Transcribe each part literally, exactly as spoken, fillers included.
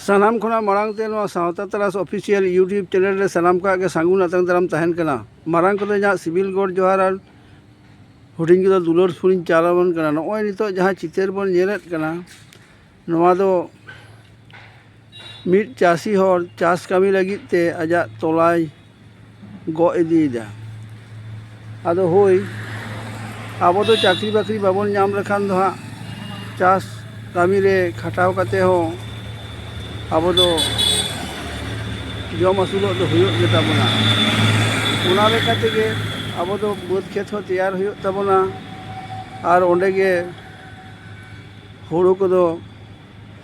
ᱥᱟᱱᱟᱢ ᱠᱷᱚᱱᱟᱜ ᱢᱟᱲᱟᱝ ᱛᱮ ᱱᱚᱣᱟ ᱥᱟᱶᱛᱟ ᱛᱟᱨᱟᱥ ᱚᱯᱷᱤᱥᱤᱭᱟᱞ YouTube ᱪᱮᱱᱮᱞ ᱨᱮ ᱥᱟᱱᱟᱢ ᱠᱚᱣᱟᱜ ᱜᱮ ᱥᱟᱹᱜᱩᱱ ᱟᱛᱟᱝ ᱫᱟᱨᱟᱢ ᱛᱟᱦᱮᱱ ᱠᱟᱱᱟ᱾ ᱢᱟᱨᱟᱝ ᱠᱚᱫᱚ ᱤᱧᱟᱹᱜ ᱥᱤᱵᱤᱞ ᱜᱚᱰ ᱡᱚᱦᱟᱨ ᱟᱨ ᱦᱩᱰᱤᱧ ᱠᱚᱫᱚ ᱫᱩᱞᱟᱹᱲ ᱥᱩᱨᱤᱧ ᱪᱟᱞ ᱟᱵᱚᱱ ᱠᱟᱱᱟ᱾ ᱱᱚᱜᱼᱚᱭ ᱱᱤᱛᱚᱜ ᱡᱟᱦᱟᱸ ᱪᱤᱛᱟᱹᱨ ᱵᱚᱱ ᱧᱮᱞᱮᱫ ᱠᱟᱱᱟ, ᱱᱚᱣᱟ ᱫᱚ ᱢᱤᱫ ᱪᱟᱹᱥᱤ ᱦᱚᱲ ᱪᱟᱥ ᱠᱟᱹᱢᱤ ᱞᱟᱹᱜᱤᱫ ᱛᱮ ᱟᱡᱟᱜ ᱛᱚᱞᱟᱭ ᱜᱚᱜ ᱤᱫᱤᱭᱮᱫᱟ᱾ ᱟᱫᱚ ᱦᱳᱭ, ᱟᱵᱚ ᱫᱚ ᱪᱟᱹᱠᱨᱤ ᱵᱟᱹᱠᱨᱤ ᱵᱟᱵᱚᱱ ᱧᱟᱢ ᱞᱮᱠᱷᱟᱱ ᱫᱚ ᱦᱟᱸᱜ ᱪᱟᱥ ᱠᱟᱹᱢᱤ ᱨᱮ ᱠᱷᱟᱴᱟᱣ ᱠᱟᱛᱮ ᱦᱚᱸ ᱟᱵᱚ ᱫᱚ ᱡᱚᱢ ᱟᱹᱥᱩᱞᱚᱜ ᱫᱚ ᱦᱩᱭᱩᱜ ᱜᱮᱛᱟ ᱵᱚᱱᱟ᱾ ᱚᱱᱟ ᱞᱮᱠᱟ ᱛᱮᱜᱮ ᱟᱵᱚ ᱫᱚ ᱵᱟᱹᱫᱽ ᱠᱷᱮᱛ ᱦᱚᱸ ᱛᱮᱭᱟᱨ ᱦᱩᱭᱩᱜ ᱛᱟᱵᱚᱱᱟ᱾ ᱟᱨ ᱚᱸᱰᱮ ᱜᱮ ᱦᱩᱲᱩ ᱠᱚᱫᱚ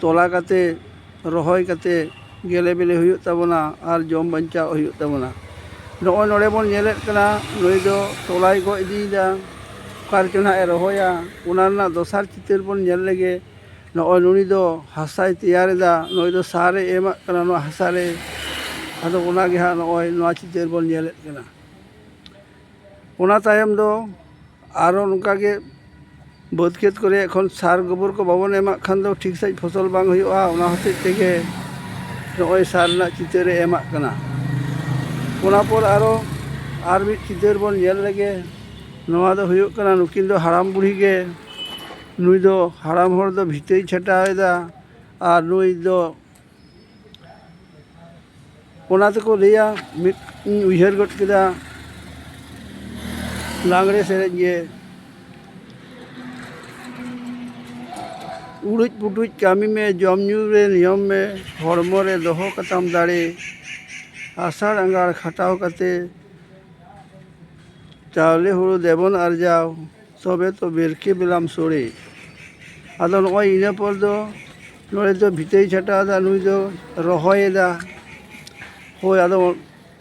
ᱛᱚᱞᱟ ᱠᱟᱛᱮ, ᱨᱚᱦᱚᱭ ᱠᱟᱛᱮ ᱜᱮᱞᱮ ᱵᱤᱞᱤ ᱦᱩᱭᱩᱜ ᱛᱟᱵᱚᱱᱟ ᱟᱨ ᱡᱚᱢ ᱵᱟᱧᱪᱟᱣ ᱦᱩᱭᱩᱜ ᱛᱟᱵᱚᱱᱟ᱾ ᱱᱚᱜᱼᱚᱭ ᱱᱚᱰᱮ ᱵᱚᱱ ᱧᱮᱞᱮᱫ ᱠᱟᱱᱟ, ᱱᱩᱭ ᱫᱚ ᱛᱚᱞᱟᱭ ᱜᱚᱜ ᱤᱫᱤᱭᱮᱫᱟ, ᱚᱠᱟ ᱨᱮᱪᱚ ᱱᱟᱦᱟᱜ ᱮ ᱨᱚᱦᱚᱭᱟ᱾ ᱚᱱᱟ ᱨᱮᱱᱟᱜ ᱫᱚᱥᱟᱨ ᱪᱤᱛᱟᱹᱨ ᱵᱚᱱ ᱧᱮᱞ ᱞᱮᱜᱮ᱾ ᱱᱚᱜᱼᱚᱭ ᱱᱩᱭ ᱫᱚ ᱦᱟᱥᱟᱭ ᱛᱮᱭᱟᱨ ᱮᱫᱟ, ᱱᱩᱭ ᱫᱚ ᱥᱟᱨ ᱮ ᱮᱢᱟᱜ ᱠᱟᱱᱟ ᱱᱚᱣᱟ ᱦᱟᱥᱟ ᱨᱮ᱾ ᱟᱫᱚ ᱚᱱᱟ ᱜᱮ ᱦᱟᱸᱜ ᱱᱚᱜᱼᱚᱭ ᱱᱚᱣᱟ ᱪᱤᱛᱟᱹᱨ ᱵᱚᱱ ᱧᱮᱞᱮᱫ ᱠᱟᱱᱟ᱾ ᱚᱱᱟ ᱛᱟᱭᱚᱢ ᱫᱚ ᱟᱨᱚ ᱱᱚᱝᱠᱟ ᱜᱮ ᱵᱟᱹᱫᱽ ᱠᱷᱮᱛ ᱠᱚᱨᱮ ᱮᱠᱷᱚᱱ ᱥᱟᱨ ᱜᱚᱵᱚᱨ ᱠᱚ ᱵᱟᱵᱚᱱ ᱮᱢᱟᱜ ᱠᱷᱟᱱ ᱫᱚ ᱴᱷᱤᱠ ᱥᱟᱺᱦᱤᱡ ᱯᱷᱚᱥᱚᱞ ᱵᱟᱝ ᱦᱩᱭᱩᱜᱼᱟ᱾ ᱚᱱᱟ ᱦᱚᱛᱮᱡ ᱛᱮᱜᱮ ᱱᱚᱜᱼᱚᱭ ᱥᱟᱨ ᱨᱮᱱᱟᱜ ᱪᱤᱛᱟᱹᱨᱮ ᱮᱢᱟᱜ ᱠᱟᱱᱟ᱾ ᱚᱱᱟ ᱯᱚᱨ ᱟᱨᱚ ᱟᱨ ᱢᱤᱫ ᱪᱤᱛᱟᱹᱨ ᱵᱚᱱ ᱧᱮᱞ ᱞᱮᱜᱮ᱾ ᱱᱚᱣᱟ ᱫᱚ ᱦᱩᱭᱩᱜ ᱠᱟᱱᱟ, ᱱᱩᱠᱤᱱ ᱫᱚ ᱦᱟᱲᱟᱢ ᱵᱩᱲᱦᱤ ᱜᱮ᱾ ᱱᱩᱭ ᱫᱚ ᱦᱟᱲᱟᱢ ᱦᱚᱲ ᱫᱚ ᱵᱷᱤᱛᱟᱹᱭ ᱪᱷᱟᱴᱟᱣ ᱮᱫᱟ ᱟᱨ ᱱᱩᱭ ᱫᱚ ᱚᱱᱟ ᱛᱮᱠᱚ ᱞᱟᱹᱭᱟ, ᱢᱤᱫ ᱤᱧ ᱩᱭᱦᱟᱹᱨ ᱜᱚᱫ ᱠᱮᱫᱟ ᱞᱟᱜᱽᱬᱮ ᱥᱮᱨᱮᱧ ᱜᱮ᱾ ᱩᱲᱩᱡ ᱯᱩᱴᱩᱡ ᱠᱟᱹᱢᱤ ᱢᱮ, ᱡᱚᱢ ᱧᱩ ᱨᱮ ᱱᱤᱭᱚᱢ ᱢᱮ, ᱦᱚᱲᱢᱚ ᱨᱮ ᱫᱚᱦᱚ ᱠᱟᱛᱟᱢ ᱫᱟᱲᱮ᱾ ᱟᱥᱟᱲ ᱟᱸᱜᱷᱟᱲ ᱠᱷᱟᱴᱟᱣ ᱠᱟᱛᱮ ᱪᱟᱣᱞᱮ ᱦᱩᱲᱩ ᱫᱮᱵᱚᱱ ᱟᱨᱡᱟᱣ, ᱛᱚᱵᱮ ᱛᱚ ᱵᱮᱨᱠᱮ ᱵᱮᱞᱟᱢ ᱥᱳᱲᱮ᱾ ᱟᱫᱚ ᱱᱚᱜᱼᱚᱭ ᱤᱱᱟᱹ ᱯᱚᱨ ᱫᱚ ᱱᱚᱰᱮ ᱫᱚ ᱵᱷᱤᱛᱟᱹᱭ ᱪᱷᱟᱴᱟᱣ ᱮᱫᱟ, ᱱᱩᱭ ᱫᱚ ᱨᱚᱦᱚᱭᱮᱫᱟ᱾ ᱦᱳᱭ, ᱟᱫᱚ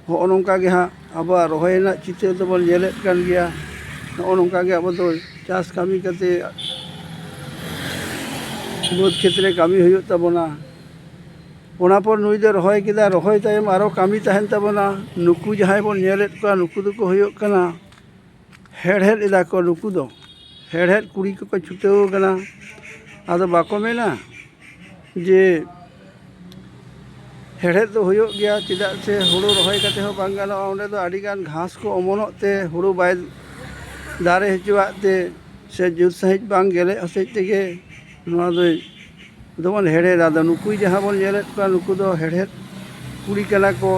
ᱦᱚᱸᱜᱼᱚ ᱱᱚᱝᱠᱟ ᱜᱮ ᱦᱟᱸᱜ ᱟᱵᱚᱣᱟᱜ ᱨᱚᱦᱚᱭ ᱨᱮᱱᱟᱜ ᱪᱤᱛᱟᱹᱨ ᱫᱚᱵᱚᱱ ᱧᱮᱞᱮᱫ ᱠᱟᱱ ᱜᱮᱭᱟ᱾ ᱱᱚᱜᱼᱚ ᱱᱚᱝᱠᱟ ᱜᱮ ᱟᱵᱚ ᱫᱚ ᱪᱟᱥ ᱠᱟᱹᱢᱤ ᱠᱟᱛᱮ ᱵᱟᱹᱫᱽ ᱠᱷᱮᱛ ᱨᱮ ᱠᱟᱹᱢᱤ ᱦᱩᱭᱩᱜ ᱛᱟᱵᱚᱱᱟ᱾ ᱚᱱᱟ ᱯᱚᱨ ᱱᱩᱭ ᱫᱚ ᱨᱚᱦᱚᱭ ᱠᱮᱫᱟ, ᱨᱚᱦᱚᱭ ᱛᱟᱭᱚᱢ ᱟᱨᱚ ᱠᱟᱹᱢᱤ ᱛᱟᱦᱮᱱ ᱛᱟᱵᱚᱱᱟ᱾ ᱱᱩᱠᱩ ᱡᱟᱦᱟᱸᱭ ᱵᱚᱱ ᱧᱮᱞᱮᱫ ᱠᱚᱣᱟ, ᱱᱩᱠᱩ ᱫᱚᱠᱚ ᱦᱩᱭᱩᱜ ᱠᱟᱱᱟ, ᱦᱮᱲᱦᱮᱫ ᱮᱫᱟ ᱠᱚ ᱱᱩᱠᱩ ᱫᱚ᱾ ᱦᱮᱲᱦᱮᱫ ᱠᱩᱲᱤ ᱠᱚᱠᱚ ᱪᱷᱩᱴᱟᱹᱣ ᱟᱠᱟᱱᱟ᱾ ᱟᱫᱚ ᱵᱟᱠᱚ ᱢᱮᱱᱟ ᱡᱮ ᱦᱮᱲᱦᱮᱫ ᱫᱚ ᱦᱩᱭᱩᱜ ᱜᱮᱭᱟ, ᱪᱮᱫᱟᱜ ᱥᱮ ᱦᱩᱲᱩ ᱨᱚᱦᱚᱭ ᱠᱟᱛᱮ ᱦᱚᱸ ᱵᱟᱝ ᱜᱟᱱᱚᱜᱼᱟ᱾ ᱚᱸᱰᱮ ᱫᱚ ᱟᱹᱰᱤᱜᱟᱱ ᱜᱷᱟᱥ ᱠᱚ ᱚᱢᱚᱱᱚᱜ ᱛᱮ ᱦᱩᱲᱩ ᱵᱟᱭ ᱫᱟᱨᱮ ᱦᱚᱪᱚᱣᱟᱜ ᱛᱮ ᱥᱮ ᱡᱩᱛ ᱥᱟᱺᱦᱤᱡ ᱵᱟᱝ ᱜᱮᱞᱮᱜ ᱦᱚᱛᱮᱡ ᱛᱮᱜᱮ ᱱᱚᱣᱟ ᱫᱚ ᱫᱚᱵᱚᱱ ᱦᱮᱲᱦᱮᱫᱟ᱾ ᱟᱫᱚ ᱱᱩᱠᱩ ᱡᱟᱦᱟᱸ ᱵᱚᱱ ᱧᱮᱞᱮᱫ ᱠᱚᱣᱟ, ᱱᱩᱠᱩ ᱫᱚ ᱦᱮᱲᱦᱮᱫ ᱠᱩᱲᱤ ᱠᱟᱱᱟ ᱠᱚ᱾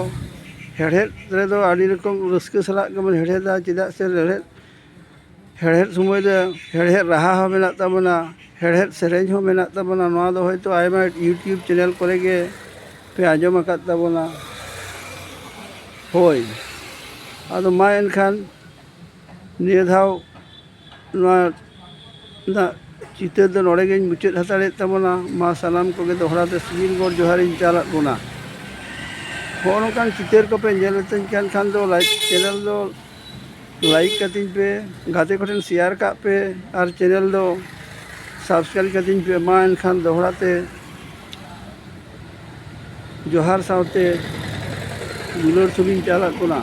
ᱦᱮᱲᱦᱮᱫ ᱨᱮᱫᱚ ᱟᱹᱰᱤ ᱨᱚᱠᱚᱢ ᱨᱟᱹᱥᱠᱟᱹ ᱥᱟᱞᱟᱜ ᱜᱮᱵᱚᱱ ᱦᱮᱲᱦᱮᱫᱟ, ᱪᱮᱫᱟᱜ ᱥᱮ ᱦᱮᱲᱦᱮᱫ ᱦᱮᱲᱦᱮᱫ ᱥᱚᱢᱚᱭ ᱫᱚ ᱦᱮᱲᱦᱮᱫ ᱨᱟᱦᱟ ᱦᱚᱸ ᱢᱮᱱᱟᱜ ᱛᱟᱵᱚᱱᱟ, ᱦᱮᱲᱦᱮᱫ ᱥᱮᱨᱮᱧ ᱦᱚᱸ ᱢᱮᱱᱟᱜ ᱛᱟᱵᱚᱱᱟ᱾ ᱱᱚᱣᱟ ᱫᱚ ᱦᱚᱭᱛᱳ ᱟᱭᱢᱟ YouTube ᱪᱮᱱᱮᱞ ᱠᱚᱨᱮ ᱜᱮ ᱯᱮ ᱟᱸᱡᱚᱢ ᱟᱠᱟᱫ ᱛᱟᱵᱚᱱᱟ᱾ ᱦᱳᱭ, ᱟᱫᱚ ᱢᱟ ᱮᱱᱠᱷᱟᱱ ᱱᱤᱭᱟᱹ ᱫᱷᱟᱣ ᱱᱚᱣᱟ ᱨᱮᱱᱟᱜ ᱪᱤᱛᱟᱹᱨ ᱫᱚ ᱱᱚᱰᱮ ᱜᱤᱧ ᱢᱩᱪᱟᱹᱫ ᱦᱟᱛᱟᱲᱮᱫ ᱛᱟᱵᱚᱱᱟ᱾ ᱢᱟ ᱥᱟᱱᱟᱢ ᱠᱚᱜᱮ ᱫᱚᱦᱲᱟ ᱛᱮ ᱥᱤᱸᱜᱤᱞ ᱜᱚᱰ ᱡᱚᱦᱟᱨᱤᱧ ᱪᱟᱞᱟᱜ ᱵᱚᱱᱟ᱾ ᱦᱚᱸᱜᱼᱚ ᱱᱚᱝᱠᱟᱱ ᱪᱤᱛᱟᱹᱨ ᱠᱚᱯᱮ ᱧᱮᱞ ᱮᱫ ᱛᱤᱧ ᱠᱟᱱ ᱠᱷᱟᱱ ᱫᱚ ᱞᱟᱭᱤᱠ, ᱪᱮᱱᱮᱞ ᱫᱚ ᱞᱟᱭᱤᱠ ᱠᱟᱹᱛᱤᱧ ᱯᱮ, ᱜᱟᱛᱮ ᱠᱚᱴᱷᱮᱱ ᱥᱮᱭᱟᱨ ᱠᱟᱜ ᱯᱮ ᱟᱨ ᱪᱮᱱᱮᱞ ᱫᱚ ᱥᱟᱵᱥᱠᱨᱟᱭᱤᱵᱽ ᱠᱟᱹᱛᱤᱧ ᱯᱮ᱾ ᱢᱟ ᱮᱱᱠᱷᱟᱱ ᱫᱚᱦᱲᱟ ᱛᱮ ᱡᱚᱦᱟᱨ ᱥᱟᱶᱛᱮ ᱫᱩᱞᱟᱹᱲ ᱥᱩᱵᱤᱧ ᱪᱟᱞᱟᱜ ᱠᱟᱱᱟ᱾